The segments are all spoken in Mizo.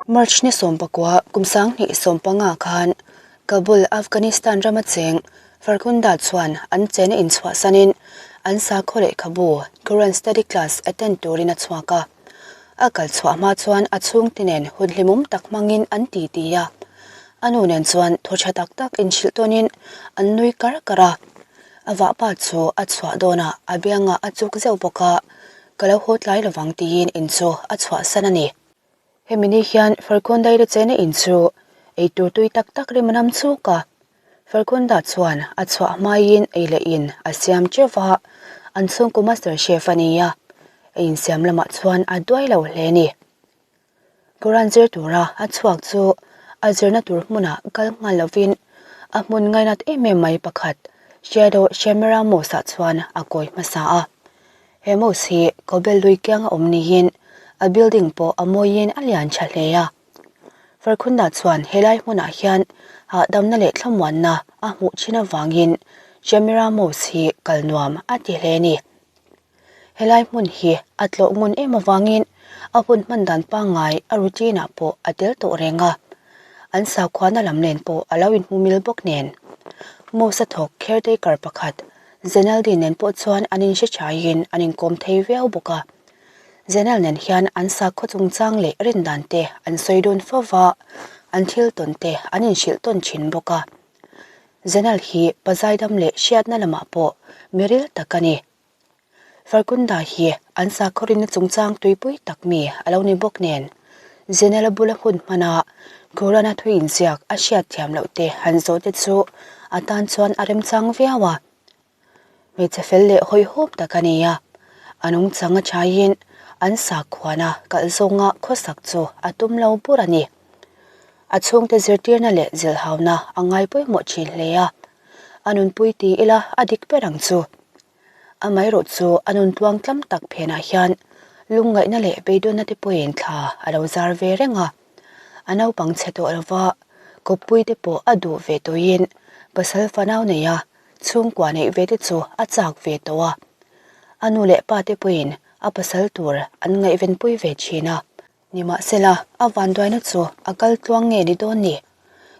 March ni 19 kum 2015 khan Kabul, Afghanistan rama cheng Farkhunda chuan an chena inchhuahsanin an sakhaw lehkhabu Quran study class attend turin a chhuak a. A kal chhuah hma chuan a chhungte nen hun hlimawm tak hmangin an titi a. A nu nen chuan thaw tha tak tak inhrilh tawnin an nui kar kar a. A vahpa chu a chhuah dawnah a biangah a chuk zeuh bawk a, Ka lo haw tlai lovang tiin in chu a chhuahsan a ni. Hemi ni hian Farkundai te chena in chu ei tur tui tak tak rim a nam chuk a. Farkunda chuan a chhuah hmaiin ei leh in a siam teuh va, an chhungkaw master chef a ni a, ei insiam lamah chuan a duai lo hle a ni. Quran zir tura a chhuak chu a zirna tur hmunah kal nghal lovin a hmun ngainat em em mai pakhat Shadow Shemira Mosque-ah chuan a kawi hmasa a. He mosque hi Kobel lui kianga awm niin a building pawh a mawiin a lian tha hle a. Farkhunda chuan helai hmunah hian hahdamna leh thlamuanna a hmuh thin avangin Shemira Mosque hi kal nuam a ti hle a ni. Helai hmun hi a tlawh ngun em avangin a hun hman dan pangngai a routine ah pawh a tel tawh reng a, an sakhuana lam nen pawh a lo inhmu mil bawk nen. Mos a thawk caretaker pakhat Zenaldi nen pawh chuan an inhre thaiin an inkawm thei viau bawk a. Zenal nen hian an sakhaw chungchang leh rin dan te an sawi dun fo va, an thil tawn te an inhrilh tawn thin bawk a. Zenal hi pazaidam leh hriatna lamah pawh miril tak a ni. Farkunda hi an sakhaw-rinna chungchang tuipui tak mi a lo ni bawk nen, Zenala bula hun hmana Quran-a thu inziak a hriat thiam loh te han zawh te chu a tan chuan a remchang viau a. Hmeichhe fel leh hawihhawm tak a ni a, a nungchang a thaiin an sakhuana kalh zawnga khawsak chu a tum lo bur a ni. A chhungte zirtirna leh zilhhauna a ngai pawimawh thin hle a, a nunpui ti ila a dik ber ang chu. Amaherawh chu a nun tluang tlam tak phenah hian lungngaihna leh beidawnna te pawhin thla a lo zar ve reng a. A naupang chhe tawh lova kawppui te pawh a duh ve tawhin pasal fanau nei a chhungkua neih ve te chu a chak ve tawh a. A nu leh pa te pawhin a pasal tur an ngaihvenpui ve thin a. Nimahsela, a vanduaina chu a kal tluang nge ni dawn ni?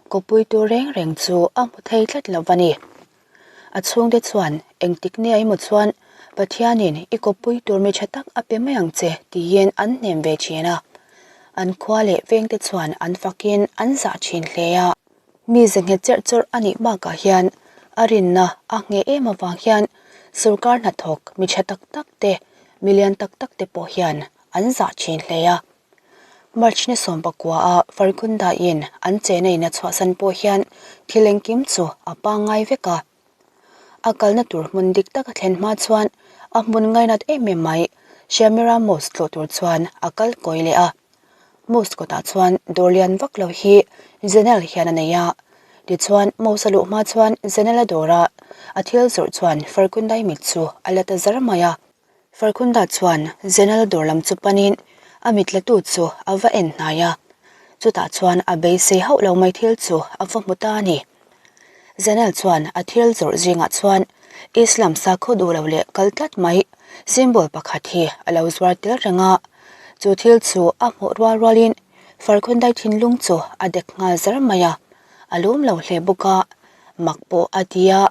Kawppui tur reng reng chu a hmu thei tlat lo va ni. A chhungte chuan, Engtik nia emaw chuan Pathianin i kawppui tur mi tha tak a pe mai ang che tiin an hnem ve thin a. An khua leh vengte chuan an fakin an zah thin hle a. Mi ze nghet cherh chawrh a nih bakah hian a rinna a ngheh em avang hian sorkar hnathawk mi tha tak tak te, mi lian tak tak te pawh hian an zah thin hle a. March ni 19 a Farkhunda in an chena in a chhuahsan pawh hian thil engkim chu a pangngai vek a. A kalna tur hmun dik tak a thlen hma chuan a hmun ngainat em em mai Shamira Mosque tlawh tur chuan a kal kawi leh a. Mosque kawtah chuan dawr lian vak lo hi Zenel hian a nei a. Tichuan Mosque a luh hma chuan Zenel a dawr a, a thil zawrh chuan Farkhundai mit chu a la ta zar mai a. Farkhunda chuan Zenal dawr lam chu panin a mit la tu chu a va en hnai a, chutah chuan a beisei hauh lo mai thil chu a va hmu ta a ni. Zenal chuan a thil zawrh zingah chuan Islam sakhaw duh lo leh kal tlat mai symbol pakhat hi a lo zuar tel reng a, chu thil chu a hmuh rual rualin Farkhundai thinlung chu a dek nghal zar mai a, a lawm lo hle bawk a, mak pawh a ti a.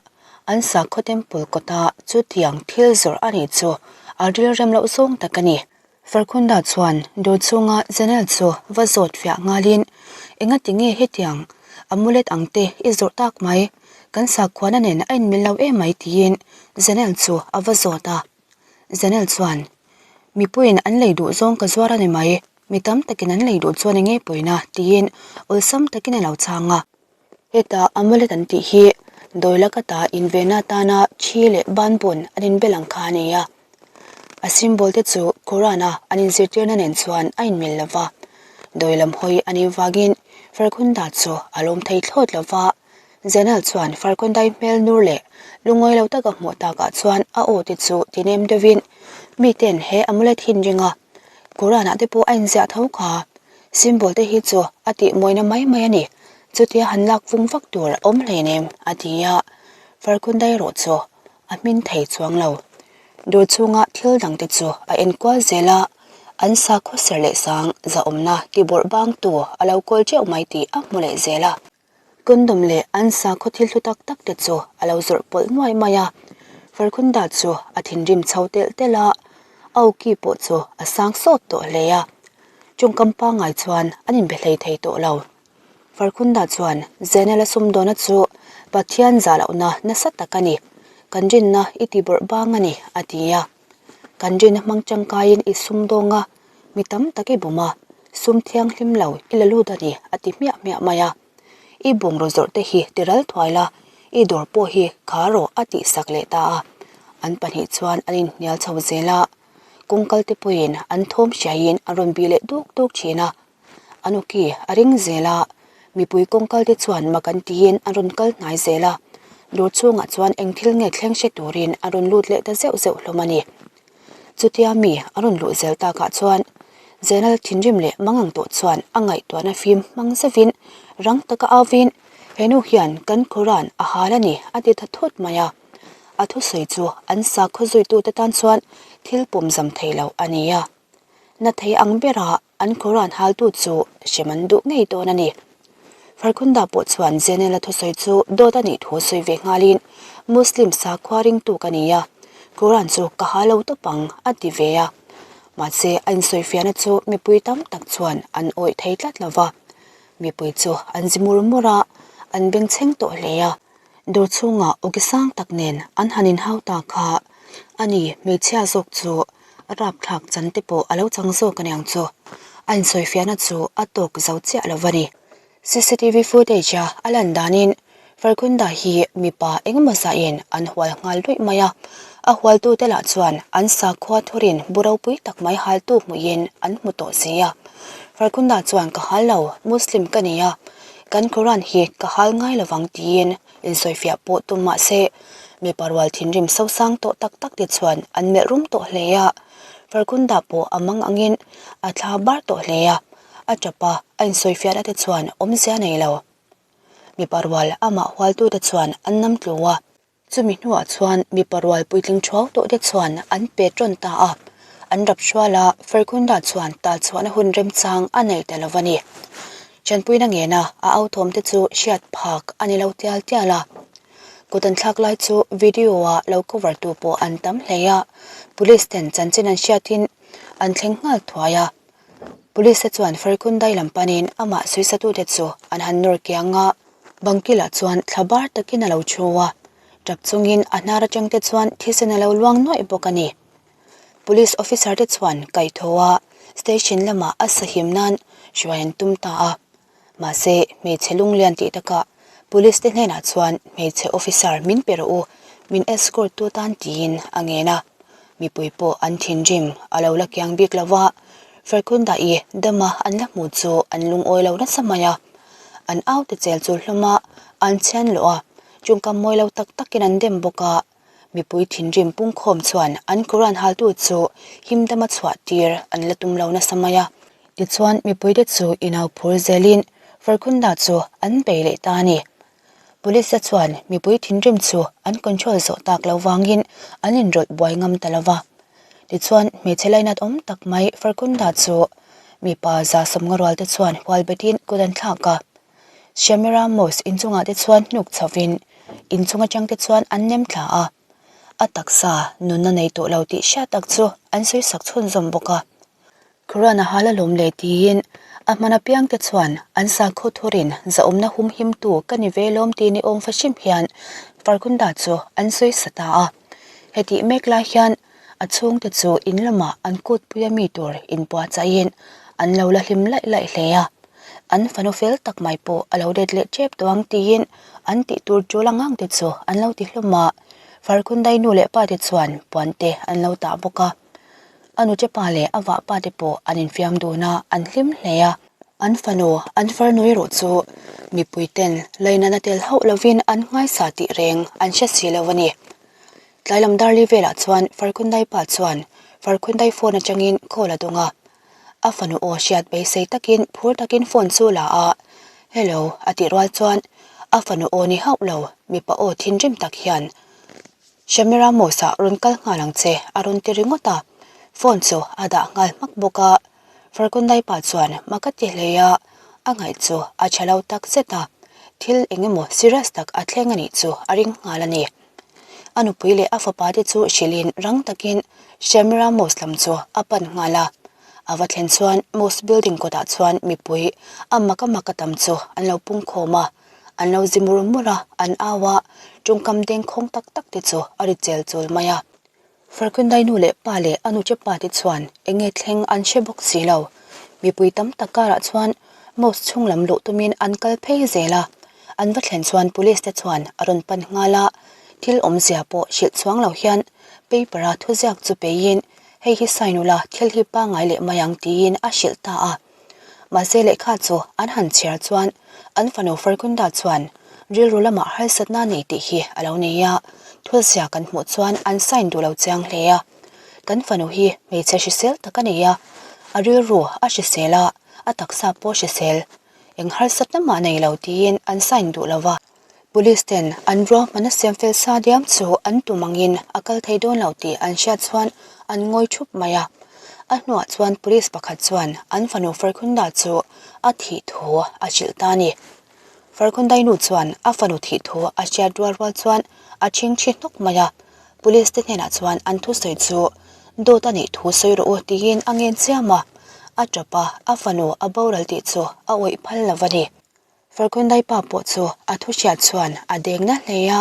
An sakhaw temple kawta chutiang thil zawrh a nih chu a rilrem loh zawng tak a ni. Farkhunda chuan dawr chhunga Janelle chu va zawt fiah nghalin, Engati nge hetiang amulet ang te i zawrh tak mai? Kan sakhuana nen a inmil lo em mai tiin Janelle chu a va zawt a. Janelle chuan, Mipuiin an lei duh zawng ka zuar a ni mai, mi tam takin an lei duh chuan enge pawina tiin awlsam takin a lo chhang a. Heta amulet an tih hi Dawilakata invenna atana thi leh banbun an inbel ang kha a ni a. A symbol te chu Quran-a an inzirtirna nen chuan a inmil lo va. Dawi lam hawi a nih vangin Farkhunda chu a lawm thei thlawt lo va. Zainal chuan Farkhundai hmel nur leh lungawi lo taka hmuh takah chuan a aw te chu tinem deuhin miten he amulet hi an ring a, Quran-ah te pawh a inziah tho kha. Symbol te hi chu a tih mawina mai mai a ni. Chutia han lak vung vak tur a awm hleinem, a ti a. Farkhundai erawh chu a hmin thei chuang lo. Dur chhunga thil dang te chu a enkual zel a, An sakhaw ser leh sang zahawmna tibawrh bangtu a lo kawl teuh mai tih a hmu leh zel a. Condom leh an sakhaw thil hlu tak tak te chu a lo zawrh pawlh nuai mai a. Farkhunda chu a thinrim chho telh telh a, a awki pawh chu a sang sawt tawh hle a. Tawngkam pangngai chuan an inbe hlei thei tawh lo. Farkhunda chuan Zenela sumdawna chu Pathian zah lohna nasa tak a ni, kan rinna i ti bawrh bang a ni, a ti a. Kan rinna hmang tangkaiin i sumdawng a, mi tam tak i bum a, sum thianghlim lo i la lut a ni, a ti hmiah hmiah mai a. I bungraw zawrh te hi ti ral thuai la, i dawr pawh hi kha rawh a tihsak leh ta a. An pahnih chuan an inhnial chho zel a, kawngkal te pawhin an thawm hriaiin an rawn bih leh duk duk thin a. An awki a ring zel a, mipui kawngkal te chuan mak an tiin an rawn kal hnai zel a, dawr chhungah chuan eng thil nge thleng hre turin an rawn lut leh ta zeuh zeuh hlawm a ni. Chutia mi a rawn luh zel takah chuan Zenal thinrim leh mangang tawh chuan a ngaihtuahna fim hmang zeuhin rang taka auvin, Henu hian kan Quran a hal a ni a ti ta thut mai a. A thusawi chu an sakhaw zuitute tan chuan thil pawmzam thei lo a ni a. Na thei ang bera An Quran haltu chu hrem an duh ngei dawn a ni. Farkhunda pawh chuan Zenela thusawi chu dawt a nih thu sawi ve nghalin, Muslim sakhua ringtu ka ni a, Quran chu ka ha lo tawp ang, a ti ve a. Mahse, a insawifiahna chu mipui tam tak chuan an awih thei tlat lo va. Mipui chu an zi mur mur a, an bengchheng tawh hle a. Dawr chhungah awki sang tak nen an han inhau ta kha a ni, hmeichhia zawk chu rapthlak chan te pawh a lo chang zawk aniang chu. A insawifiahna chu a tawk zo chiah lo va ni. Cctv footage a a lan danin Farkhunda hi mipa engemaw zahin an hual nghal luih mai a, a hualtute lah chuan an sakhua thurin bu ropui tak mai haltu hmuhin an hmu tawh si a. Farkhunda chuan ka hal lo, Muslim ka ni a, Kan Quran hi ka hal ngai lovang tiin insawifiah pawh tum mah se, mipa rual thinrim sosang tawh tak tak te chuan an melh rum tawh hle a. Farkunda pawh a mang angin a thla bar tawh hle a, a tap a, a insawifiahna te chuan awmzia nei lo. Mipa rual amah hualtute chuan an nam tlu a. Chumi hnuah chuan mipa rual puitling thuau tawh te chuan an pe tawn ta a, an rap hrual a, Farkhunda chuan tal chhuahna hun remchang a nei ta lo a ni. Chanpuina ngena a authawm te chu hriat phak a ni lo tial tial a. Kut an thlak lai chu video-a lo cover tu pawh an tam hle a, police ten chanchin an hriatin an thleng nghal thuai a. Police te chuan Farkhundai lam panin amah sawisatute chu an han nawr kiang a. Bangkilah chuan thla bar takin a lo thu a, tap chungin a hnar atangte chuan thisen a lo luang nuaih bawk a ni. Police officer te chuan kaitho a station lamah a sahim nan hruai an tum ta a. Mahse, hmeichhe lunglian tih takah police te hnenah chuan hmeichhe officer min pe rawh u, min escort tu tan tiin a ngen a. Mipui pawh an thinrim a lo la kiang bik lo va, Farkhunda-i dama an la hmu chu an lungawi lo nasa mai a. An au te chel chu hlawm a, an chhian loh a, tawngkam mawi lo tak takin an dem bawk a. Mipui thinrim pungkhawm chuan an Quran haltu chu himdama chhuah tir an la tum lo nasa mai a. Tichuan mipuite chu inau phur zelin Farkhunda chu an bei leh ta a ni. Police te chuan mipui thinrim chu an control zawh tak lo vangin an inrawlh buai ngam ta lo va. Tichuan hmeichhe lainat awm tak mai Farkunda chu mipa 150 rual te chuan hual betin kut an thlak a. Shamira Mosque inchungah te chuan hnuk chhovin inchung atang te chuan an nem thla a. A taksa nunna nei tawh lo tih hriat tak chu an sawisak chhunzawm bawk a. Quran a hal alawm le tiin a hman apiang te chuan an sakhaw thurin zahawmna humhimtu ka ni ve lawm ti ni awm fahrim hian Farkhunda chu an sawi sa ta a. Hetih mek lai hian a chhungte chu in lamah an kutpui a mi tur inpuahchaihin an lo la hlim laih laih hle a. An fanu fel tak mai pawh a lo let leh tep tawh ang tiin an tih tur tul ang ang te chu an lo ti hlawm a. Farkhundai nu leh pa te chuan puan te an lo tah bawk a. A nute pa leh a vah pa te pawh an infiam dun a, an hlim hle a. An fanu, an farnu erawh chu mipui ten lainana tel hauh lovin an nghaisa tih reng an hre si lo a ni. Tlai lam darli velah chuan Farkhundai pa chuan Farkhundai phone atangin call a dawng a. A fanu aw hriat beisei takin phur takin phone chu la a, Hello a tih rual chuan a fanu aw ni hauh lo mipa aw thinrim tak hian Shamira Mosah rawn kal nghal ang che a rawn ti ringawt a. Phone chu a dah nghal hmak bawk a. Farkundai pa chuan mak a ti hle a, a ngaih chu a tha lo tak zet a, thil eng emaw serious tak a thleng a nih chu a ring nghal a ni. A nupui leh a fapa te chu hrilhin rang takin Shamira Mosque lam chu a pan nghal a. A va thlen chuan Mosque building kawtah chuan mipui a mak a mak a tam chu an lo pung khawm a, an lo zi mur mur a, an au a, tawngkam dengkhawng tak tak te chu a ri chel chul mai a. Farkundai nu leh pa leh a nuche pa te chuan eng nge thleng an hre bawk si lo. Mipui tam tak karah chuan mosque chhung lam luh tumin an kal phei zel a. An va thlen chuan police te chuan a rawn pan nghal a, thil awmzia pawh hrilh chuang lo hian paper a thuziak chu peiin hei hi sign ula thil hi pangngai leh mai ang tiin a hrilh ta a. Mahse lehkha chu an han chhiar chuan an fanu Farkunda chuan rilru lamah harsatna nei tih hi a lo nei a, thulzia kan hmuh chuan an sign duh lo chiang hle a. Kan fanu hi hmeichhe hrisel tak a nei a, a rilru a hrisel a, a taksa pawh hrisel. Eng harsatna mah nei lo tiin an sign duh lo va. Police ten an ruahman a siam fel sa diam chu an tum angin a kal thei dawn lo tih an hriat chuan an ngawi thup mai a. A hnuah chuan police pakhat chuan an fanu Farkhunda chu a thih thu a hrilh ta a ni. Farkhundai nu chuan a fanu thih thu a hriat rual rual chuan a chhingchhi hnawk mai a. Police te hnenah chuan an thusawi chu dawt a nih thu sawi rawh u tiin a ngen chiam a. A tap a, a fanu a boral tih chu a awih phal lo a ni. Farkundai pa pawh chu a thu hriat chuan a deng na hle a,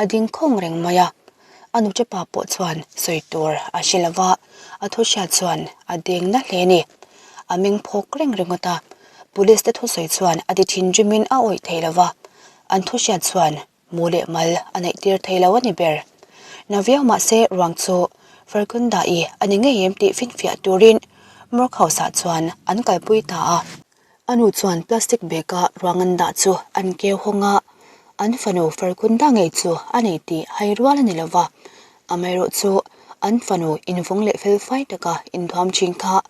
a ding khawng reng mai a. A nute pa pawh chuan sawi tur a hre lo va, a thu hriat chuan a deng na hle a ni. A meng phawk reng ringawt a, police te thusawi chuan a ti thinrimin a awih thei lo va, an thu hriat chuan Mu leh mal a neih tir thei lo a ni ber. Na viau mah se ruang chu Farkunda-i a ni ngei em tih finfiah turin Morgue House-ah chuan an kalpui ta a. A nu chuan plastic bag-a ruang an dah chu an keu hawng a, an fanu Farkunda ngei chu a nei tih hai rual a ni lo va. Amaherawh chu an fanu invawng leh felfai taka inthuam thin kha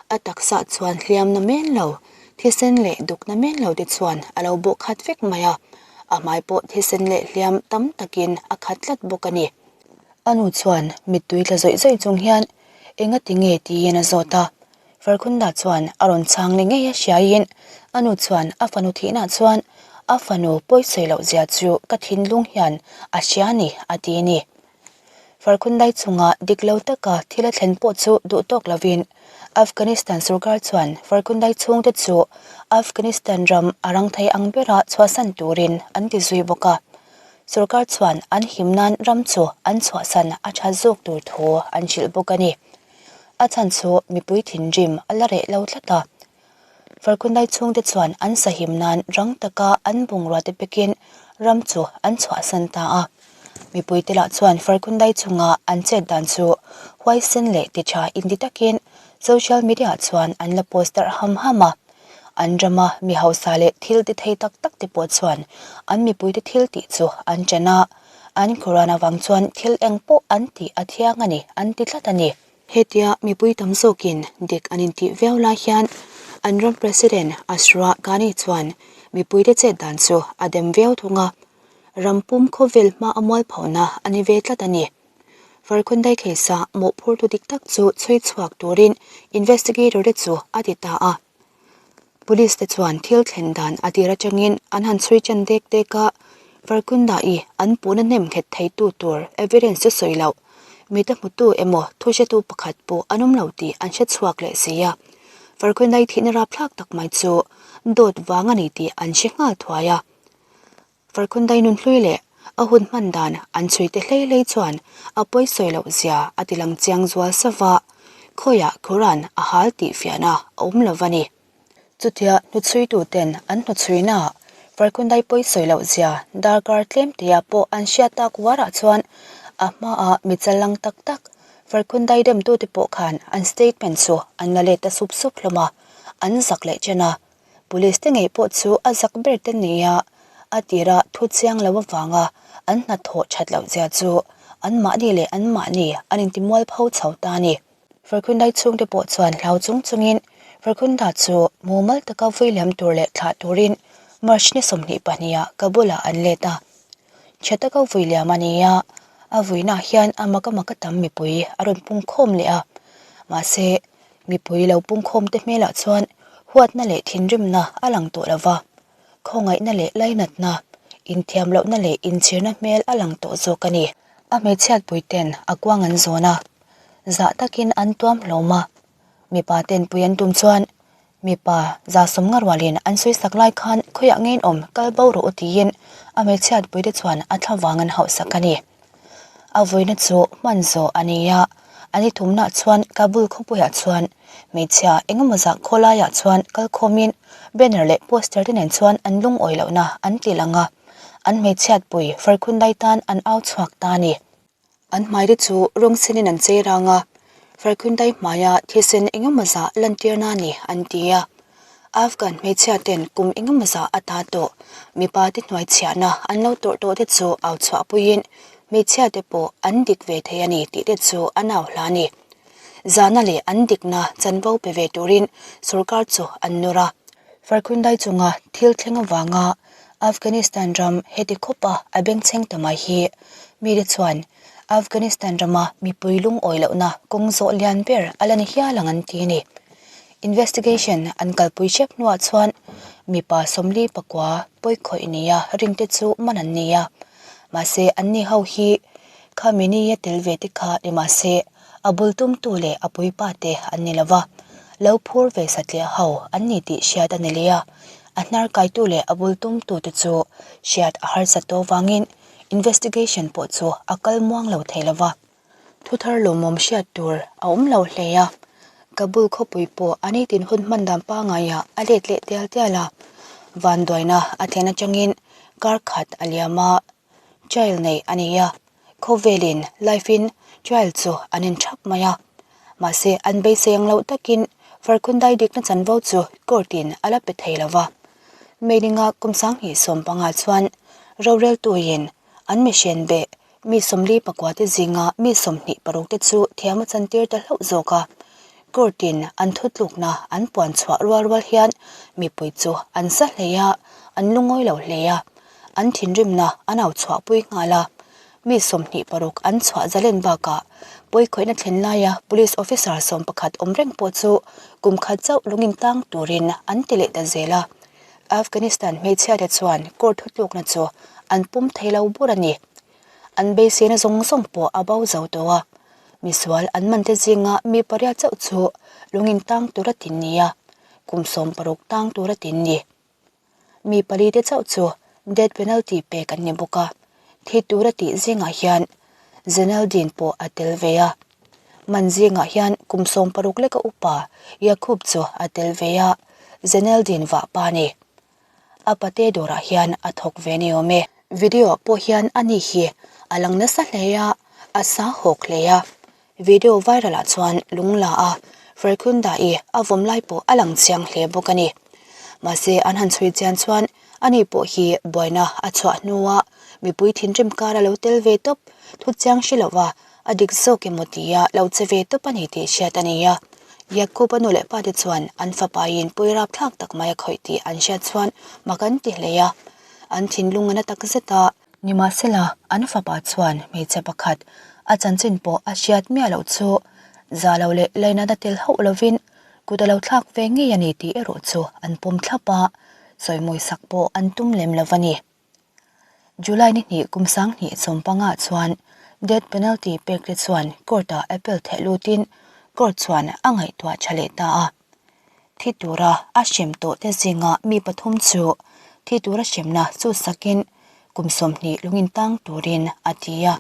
a taksa chuan hliam na men lo, thisen leh duk na men lo te chuan a lo bawh khat vek mai a. A hmai pawh thisen leh hliam tam takin a khat tlat bawk a ni. A nu chuan mittui tla zawih zawih chung hian enga ti nge tiin a zawt a. Farkhunda chuan a rawn chhang leh ngei a hriaiin a nu chuan a fanu thihna chuan a fanu pawisawi loh zia chu ka thinlung hian a hria a ni a ti a ni. Farkhundai chunga dik lo taka thil a thlen pawh chu duh tawk lovin Afghanistan sorkar chuan Farkhundai chhungte chu Afghanistan ram a rang thei ang bera chhuahsan turin an ti zui bawk a. Sorkar chuan an him nan ram chu an chhuahsan a tha zawk tur thu an hrilh bawk a ni. A chhan chu mipui thinrim a la reh lo tlat a. Farkundai chhungte chuan an sahim nan rang taka an bungrua te pekin ram chu an chhuahsan ta a. Mipuite lah chuan Farkundai chunga an chet dan chu huaisen leh ti tha inti takin social media chuan an la post darh ham ham a. An rama mi hausa leh thil ti thei tak tak te pawh chuan an mipuite thil tih chu an chen a, an Quran avang chuan thil eng pawh an tih a thiang a ni an ti tlat a ni. Hetia mipui tam zawkin dik an intih viau lai hian an ram President Ashraf Ghani chuan mipuite chet dan chu a dem viau thung a, ram pum khawvel hma a mualphona a ni ve tlat a ni. Farkhundai case-a mawhphurtu dik tak chu chhui chhuak turin investigator te chu a ti ta a. Police te chuan thil thlen dan a tir atangin an han chhui chen dek dek a, Farkunda-i an puhna hnem nghet theitu tur evidence chu sawi loh, mite hmutu emaw thuhretu pakhat pawh an awm lo tih an hre chhuak leh si a. Farkunda-i thihna rapthlak tak mai chu dawt vang a ni tih an hre nghal thuai a. Farkhundai nunhlui leh a hun hman dan an chhui te hlei hlei chuan a pawisawi loh zia a ti lang chiang zual sava, khawiah Quran a hal tih fiahna a awm lo va ni. Chutia hnuchhuitu ten an hnuchhuinaah Farkhundai pawisawi loh zia darkar tlem tia pawh an hriat tak uarah chuan a hmaah mi challang tak tak Farkhundai demtute pawh khan an statement chu an la let ta sup sup hlawm a, an zak leh chen a. Police te ngei pawh chu a zak ber te nia a tira thu chiang lo avanga an hnathawh that loh zia chu anmahni leh anmahni an intimual pho chho ta a ni. Farkhundai chhungte pawh chuan hlau chung chungin Farkhunda chu mumal taka vui liam tur leh thlah turin March ni 22 ah Kabul ah an let a. Tha taka vui liam a ni a, a vuinaah hian a maka maka tam mipui a rawn pung khawm leh a. Mahse, mipui lo pungkhawmte hmelah chuan huatna leh thinrimna a lang tawh lo va, khawngaihna leh lainatna, inthiam lohna leh inchhirna hmel a lang tawh zawk a ni. A hmeichhiatpuiten a kuang an zawn a, zah takin an tuam hlawm a, mipa ten pui an tum chuan mipa za sawmnga rualin an sawisak lai khan khawiah ngein awm kal bo rawh u tiin a hmeichhiatpuite chuan a thlavang an hauhsak a ni. A vawiina chu hman zawh a ni a, a ni thumnah chuan Kabul khawpuiah chuan hmeichhia engemaw zah khawlaiah chuan kalkhawmin banner leh poster te nen chuan an lungawi lohna an ti lang a, an hmeichhiatpui Farkhundai tan an au chhuak ta a ni. An hmaite chu rawng senin an chei rang a, Farkhundai hmaia thisen engemaw zah lantirna a ni an ti a. Afghan hmeichhia ten kum engemaw zah a ta tawh mipa te hnuaichhiahna an lo tawrh tawh te chu au chhuah puiin hmeichhia te pawh an dik ve thei a ni tih te chu an au hla a ni. Zahna leh an dikna chanvo pe ve turin sorkar chu an nawr a. Farkhundai chunga thil thleng avanga Afghanistan ram heti khawpa a bengchheng ta mai hi mite chuan Afghanistan rama mipui lungawi lohna kawng zawh lian ber a la ni hial ang an ti a ni. Investigation an kalpui hrep hnuah chuan mipa 44 pawikhawih nia ringte chu man an ni a, mahse anni ho hi Khamenei-a tel ve te kha ni mahse a bul tumtu leh a puipa te an ni lo va, lo phur ve satliah ho an ni tih hriat a ni leh a, a hnar kaitu leh a bul tumtu te chu hriat a harsat tawh vangin investigation pawh chu a kal muang lo thei lo va. Thuthar lawmawm hriat tur a awm lo hle a, Kabul khawpui pawh a nitin hun hman dan pangaiah a let leh tial tial a, vanduaina a thlen atangin kar khat a liam a, trial neih a ni a, khawvelin live in trial chu an en thap mai a, mahse an beisei ang loh takin Farkhundai dikna chanvo chu court in a la pe thei lo va. May ninga kum 2015 chuan roreltuin an mihren beh Mi 44 te zinga mi 26 te chu thiam a chantir ta hlauh zawk a. Court-in an thutlukna an puan chhuah rual rual hian mipui chu an sa hlei a, an lungawi lo hlei a. An thinrimna an au chhuahpui nghal a. Mi 26 an chhuah zalen bakah pawikhawihna thlen laia police officer 11 awm reng pawh chu kum khat chauh lungin tang turin an ti leh ta zel a. Afghanistan hmeichhiate chuan court thutlukna chu an pum thei lo bur a ni. An beiseina zawng zawng pawh a bo zo tawh a. Misual an mante zinga mi pariat chauh chu lungin tang tura tin ni a, kum 60 tang tura tin ni. Mi palite chauh chu death penalty pek an ni bawk a. Thi tura tih zingah hian Zeneldin pawh a tel ve a. Man zingah hian kum 60 leka upa Yakub chu a tel ve a, Zeneldin vah pa a ni. A pate dawrah hian a thawk ve ni awm e. Video ah pawh hian ani hi a lang nasa hle a, a sa hawk hle a. Video viral ah chuan lung la a, Farkhunda-i a vawm lai pawh a lang chiang hle bawk a ni. Mahse an han chhui chian chuan ani pawh hi buaina a chhuah hnua mipui thinrim kar a lo tel ve tawp thu chiang hre lova a dik zawk emaw tia lo che ve tawp a ni tih hriat a ni a. Jacob-a nu leh pate chuan an fapain pui rapthlak tak mai a khawih tih an hriat chuan mak an ti hle a, an thinlung a na tak zet a. Nimahsela, an fapa chuan hmeichhe pakhat a chanchin pawh a hriat miah loh chu za lo leh lainat a tel hauh lovin kut a lo thlak ve ngei a ni tih erawh chu an pawm thlap a, sawimawi sak pawh an tum lem lo a ni. July ni hnih kum 2015 chuan death penalty pek te chuan court-ah appeal theh lutin court chuan a ngaihtuah tha leh ta a. Thi tura a hrem tawh te zinga mi pathum chu thi tura hremna chu sakin kum 20 lungin tang turin a ti a.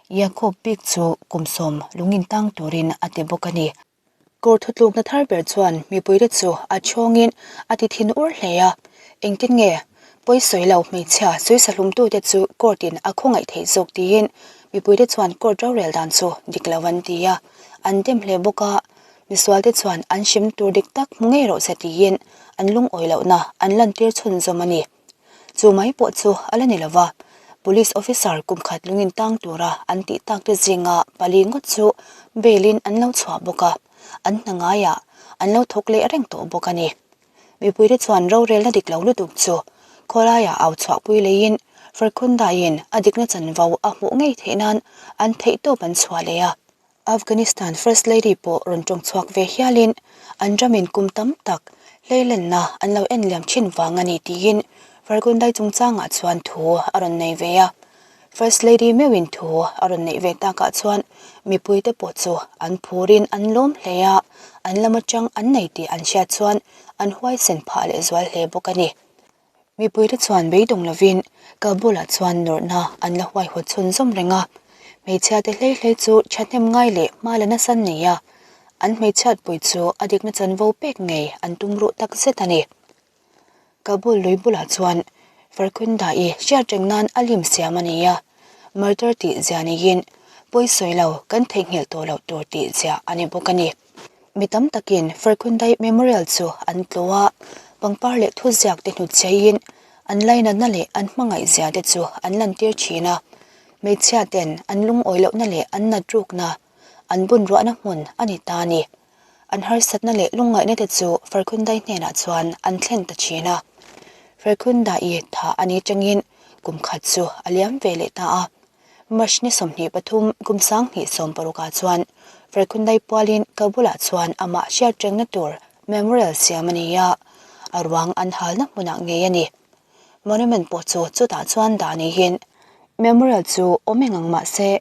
Yacob bik chu kum 10 lungin tang turin a ti bawk a ni. Court thutlukna thar ber chuan mipuite chu a chhawngin a ti thin ur hle a, engtin nge pawisawi lo hmeichhia sawi hlumtute chu court in a khawngaih theih zawk tiin mipuite chuan court rorel dan chu dik lo an ti a, an dem hle bawk a, misualte chuan an hrem tur dik tak hmu ngei rawh se tiin an lungawi lohna an lantir chhunzawm a ni. Chu mai pawh chu a la ni lo va, Police officer kum khat lungin tang tura an tih tak te zinga pali ngawt chu bail in an lo chhuah bawk a, an hna ngaiah an lo thawk leh reng tawh bawk a ni. Mipuite chuan rorelna dik lo lutuk chu khawlaiah au chhuahpui leiin Farkhundaiin a dikna chanvo a hmuh ngei theih nan an theihtawp an chhuah leh a. Afghanistan First Lady pawh rawn tawng chhuak ve hialin an ramin kum tam tak hleilenna an lo en liam thin vang a ni tiin Fargundai chungchangah chuan thu a rawn nei ve a. First Lady meuhin thu a rawn neih ve takah chuan mipuite pawh chu an phurin an lawm hle a, an lam atang an nei tih an hriat chuan an huaisen phah lehzual hle bawk a ni. Mipuite chuan beidawng lovin Kabul-ah chuan nawrhna an la huaihawt chhunzawm reng a, hmeichhiate hlei hlei chu thahnem ngai leh hma la nasa an nei a, an hmeichhiatpui chu a dikna chanvo pek ngei an tum ruh tak zet a ni. Kabul lui bulah chuan Farkhunda-i hriatreng nan a lim siam a ni a, martyr tih zia niin pawisawi lo kan theihnghilh tawh loh tur tih zia a ni bawk a ni. Mi tam takin Farkhundai Memorial chu an tlawh a, pangpar leh thuziak te hnutchheiin an lainatna leh an hmangaih zia te chu an lantir thin a. Hmeichhia ten an lungawi lohna leh an nat rukna, an bun ruahna hmun a ni ta a ni. An harsatna leh lungngaihna te chu Farkhundai hnenah chuan an thlen ta thin a. Farkhundai tha a ni tangin kum khat chu a liam ve leh ta a. March ni 23 kum 2016 ah chuan Farkhundai pualin Kabul-ah chuan amah hriatrengna tur memorial siam a ni a, a ruang an halna hmunah ngei a ni. Monument pawh chu chutah chuan dah niin memorial chu awm eng ang mah se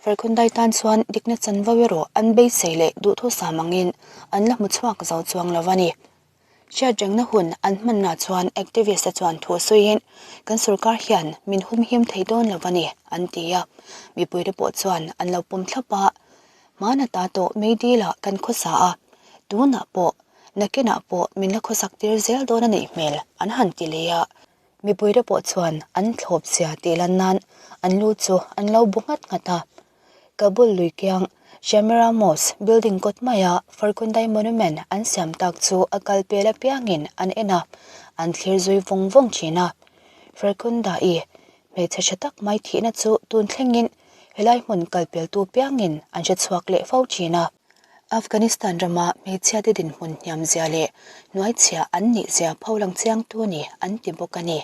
Farkhundai tan chuan dikna chanvo erawh an beisei leh duhthusam angin an la hmu chhuak zo chuang lo a ni. Hriatrengna hun an hmanna chuan activist te chuan thu sawiin, Kan sorkar hian min humhim thei dawn lo a ni, an ti a. Mipuite pawh chuan an lo pawm thlap a, Hmana ta tawh meidil-ah kan khawsa a, tunah pawh, nakinah pawh min la khawsak tir zel dawn a nih hmel, an han ti leh a. Mipuite pawh chuan an thlawp zia tih lan nan an lu chu an lo bu nghat nghat a. Kabul lui kiang Shamira Mosque building kawt maia Farkhundai Monument an siam tak chu a kal pel apiangin an en a, an thlir zui vawng vawng thin a. Farkhundai hmeichhe tha tak mai thihna chu tun thlengin helai hmun kal peltu piangin an hre chhuak leh fo thin a. Afghanistan rama hmeichhiate dinhmun hniamzia leh hnuaichhia an nihzia pholang chiangtu ni an ti bawk a ni.